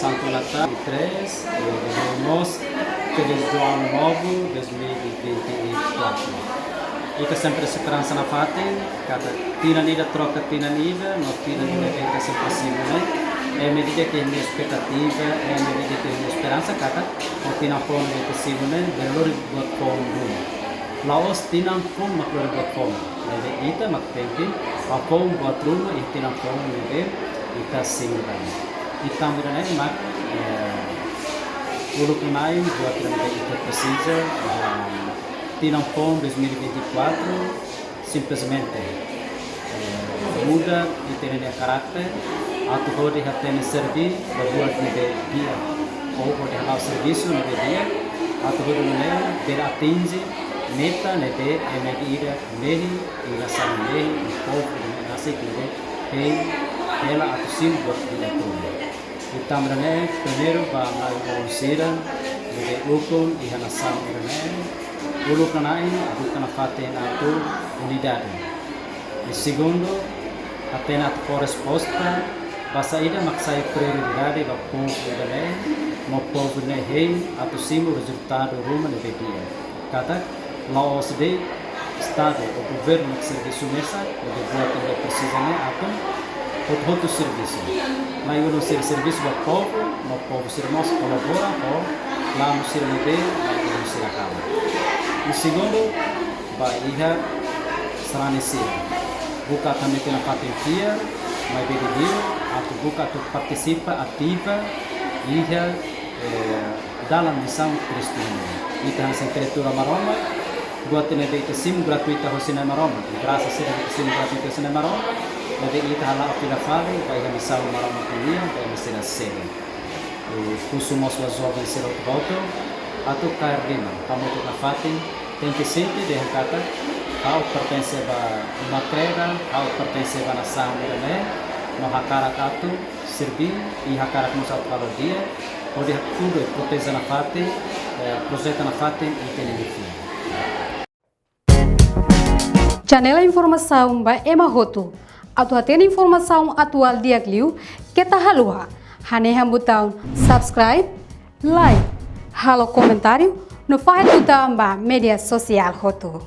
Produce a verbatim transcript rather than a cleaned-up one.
Santo Natal, três, e depois mós, feliz do ano novo, dois mil e vinte e quatro. Ita sempre esperansa nafatin, katak tinan ida troka tinan ida, no tinan ida ita sempre simu ne'e. É medida ke ita espetativa, é medida ke ita esperansa, katak, ho tinan foun ne'ebé ita simu ne'e, bele lori buat foun duni. La'ós tinan foun mak lori buat foun. Ne'ebé ita mak tenke, ba foun buat ruma, iha tinan foun ne'ebé ita simu duni. Ita mira ne'e mak, eh, uluk nanain buat ida ne'ebé ita presiza, eh, tinan foun dois mil e vinte e quatro, simplesmente, eh, muda ita-nia karakter, atu hodi hatene serví ba buat ne'ebé di'ak, ou hodi hala'o servisu ne'ebé di'ak, atu hodi nune'e bele atinje meta ne'ebé ema ida mehi, iha nasaun mehi, iha povu ida ne'e rasik ne'ebé hein hela atu simu buat di'ak ruma. I tanba ne'e, primeiru ba maluk sira ne'ebé ukun iha nasaun ida ne'e, uluk nanain buka nafatin atu unidade. I segundu, hatene atu fó resposta ba saida mak sai prioridade ba povu ida ne'e, no povu ne'e hein atu simu rezultadu ruma ne'ebé di'ak. Katak, la'ós de'it Estadu ou governu mak servisu mesak, ne'ebé buat ne'ebé presiza ne'e atu hotu-hotu servisu. Mai ulun sira servisu ba povu, no povu sira mós kolabora ho planu sira ne'ebé mai ulun sira halo. I segundu, ba iha sarani sira. Buka atu hametin nafatin fiar, maibé didi'ak, atu buka atu partisipa ativa iha, eh, dalan misaun Kristu nian. Ita hanesan kriatura Maromak, buat ne'ebé ita simu gratuita hosi Na'i Maromak. Grasa sira ita simu gratuita hosi Na'i Maromak, ne'ebé ita hala'o fila fali ba iha misaun Maromak nian, ba iha misaun sira. I husu mós ba joven sira hotu-hotu, atu kaer liman, hamutuk nafatin, tenke sente dehan katak, ha'u pertense ba uma kreda, ha'u pertense ba nasaun ida ne'e, no hakarak atu serví, i hakarak mós atu halo di'ak, hodi hatudu, proteje nafatin, eh, projeta nafatin, ita-nia liafuan. Janela informasaun ba ema hotu. Atu hatene informasaun atuál di'ak liu, keta haluha hanehan butaun subscribe, like, halo komentáriu, no fahe tutan ba média sosiál hotu.